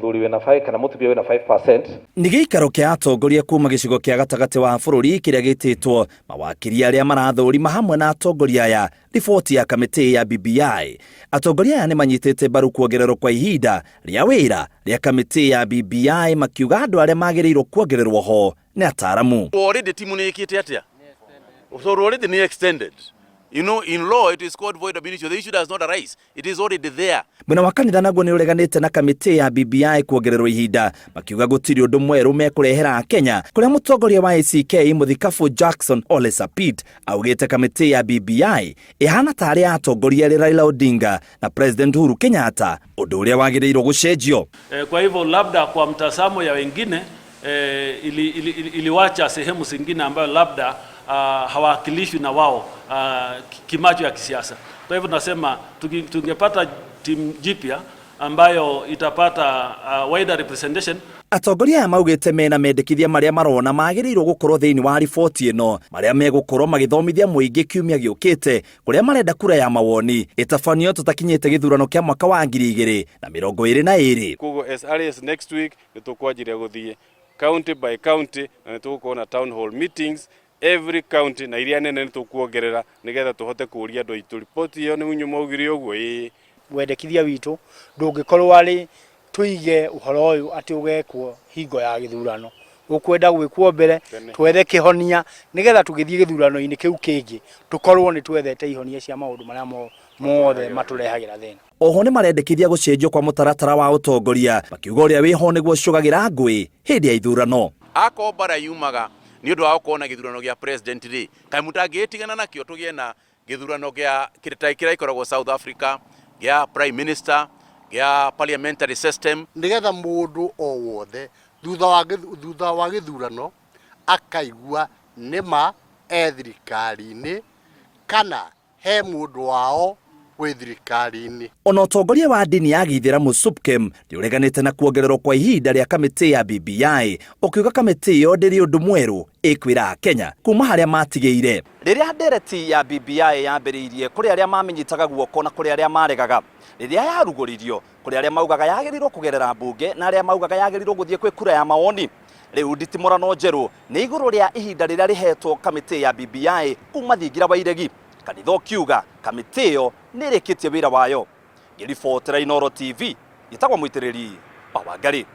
Mũthuri wĩna 5 kana mũtumia wĩna 5%. Nĩ gĩikaro kĩa atongoria kuma gĩcigo kĩa gatagatĩ wa bũrũri kĩrĩa gĩtĩtwo mawakiri arĩa marathũrima hamwe na atongoria aya riboti ya kamĩtĩ ya BBI. Atongoria aya nĩ manyitĩte mbaru kuongererwo kwa ihinda rĩa wĩra rĩa kamĩtĩ ya BBI makiuga andũ arĩa magĩrĩirwo kuongererwo ho nĩ ataaramu. Already timu nĩ ĩkĩte atĩa? So already nĩ extended. You know, in law it is called void ab initio. The issue does not arise. It is already there. Mwena wa kanitha naguo nĩ ũreganĩte na kamĩtĩ ya BBI kuongererwo ihinda, makiuga gũtirĩ ũndũ mwerũ mekũrehera Akenya, kũrĩa mũtongoria wa ACK Mũthikabu Jackson Ole Sapit augĩte kamĩtĩ ya BBI ĩhana ta arĩa atongoria erĩ Raila Odinga na President Uhuru Kenyatta, ũndũ ũrĩa wagĩrĩirwo gũcenjio. Kwa hivyo labda kwa mtazamo ya wengine iliwacha sehemu zingine ambayo labda hawakilishwi na wao kimacho ya kisiasa. Kwa hivyo tunasema tungepata timu jipya ambayo itapata wider representation. Atongoria aya maugĩte mena mendekithia marĩa marona magĩrĩirwo gũkorwo thĩinĩ wa riboti ĩno, marĩa megũkorwo magĩthomithia mũingĩ kiumia gĩũkĩte, kũrĩa marenda kura ya mawoni ĩtabanio tũtakinyĩte gĩthurano kĩa mwaka wa 2022. Koguo as early as next week nĩ tũkwanjĩrĩria gũthiĩ county by county na nĩ tũgũkorwo na town hall meetings every county, na iria nene nĩ tũkuongerera nĩgetha tũhote kũũria andũ aitũ riboti ĩyo nĩ inyuĩ mwaugire ũguo ĩĩ. Wendekithia witũ ndũngĩkorwo arĩ tũige ũhoro ũyũ atĩ ũgekwo hingo ya gĩthurano, ũkwenda gwĩkwo mbere, twethe kĩhonia nĩgetha tũgĩthiĩ gĩthurano-inĩ kĩu kĩngĩ tũkorwo nĩ twethete ihonia cia maũndũ marĩa mothe matũrehagĩra thĩna. Oho nĩ marendekithia gũcenjio kwa mũtaratara wa ũtongoria, makiuga ũrĩa wĩho nĩguo ũcũgagĩra ngũĩ hĩndĩ ya ithurano. Akorwo mbara yumaga nĩ ũndũ wa gũkorwo na gĩthurano gĩa president rĩ, kaĩ mũtangĩgĩtigana nakĩo tũgĩe na gĩthurano gĩa kĩrĩa gĩkoragwo South Africa gĩa prime minister, gĩa parliamentary system, nĩgetha mũndũ o wothe thutha wa gĩthurano akaigua nĩma e thirikari-inĩ kana he mũndũ wao wĩ thirikari-inĩ. Ona ũtongoria wa ndini ya gĩithĩramu SUPKEM nĩ ũreganĩte na kuongererwo kwa ihinda rĩa kamĩtĩ ya BBI, ũkiuga kamĩtĩ ĩyo ndĩrĩ ũndũ mwerũ ĩkwĩra Akenya kuma harĩa matigĩire. Rĩrĩa ndereti ya BBI yambĩrĩirie, kũrĩ arĩa mamĩnyitaga guoko na kũrĩ arĩa maregaga. Rĩrĩa yarugũririo, kũrĩ arĩa maugaga yagĩrĩirwo kũgerera mbunge na arĩa maugaga yagĩrĩirwo gũthiĩ kwĩ kura ya mawoni. Rĩu nditimũrano njerũ nĩ igũrũ rĩa ihinda rĩrĩa rĩhetwo kamĩtĩ ya BBI kuma thingira wa iregi. Kanitha ũkiuga kamĩtĩ ĩyo nĩ ĩrĩkĩtie wĩra wayo. Ngĩribotera Inooro TV, njĩtagwo Mũitĩrĩri wa Wangari.